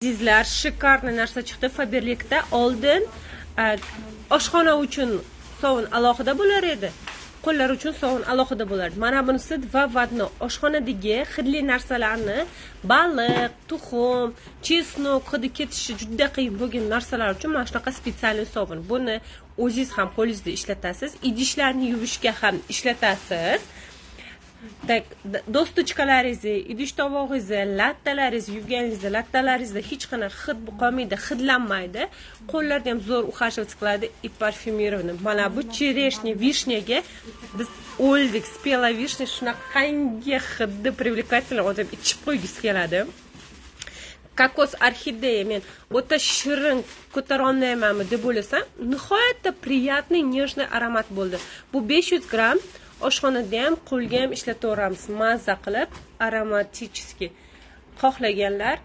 Azizlar, шикарный narsa chiqdi Faberlikda. Oldin oshxona uchun sovun alohida bo'lar edi, qo'llar uchun sovun alohida bo'lardi. Mana bunisi два в одно. Oshxonadagi hidli narsalarni, baliq, tuxum, чеснок hidi ketishi juda qiyin bo'lgan narsalar uchun mana shunaqa специальный sovun. Buni o'zingiz ham qo'lingizda ishlatasiz, idishlarni yuvishga ham ishlatasiz. Так, досточка laringizni, idish tovog'ingizni, lattalaringizni yuvganingizda lattalaringizda hech qanaqa hid qolmaydi, hidlanmaydi. Qo'llarda ham zo'r ухаживать qiladi и парфюмированный. Mana bu черешня, вишня ga biz o'ldik. Спелая вишня shunaqangi hidni привлекательный, odam ichib qo'ygisi keladi. Kokos, orxideya, men o'ta shirin ko'tarolmaymanmi deb o'ylasam, nihoyatda приятный, нежный аромат bo'ldi. Bu 500 gramm, oshxonada ham, qo'lga ham ishlataveramiz, mazza qilib, ароматический. Xohlaganlar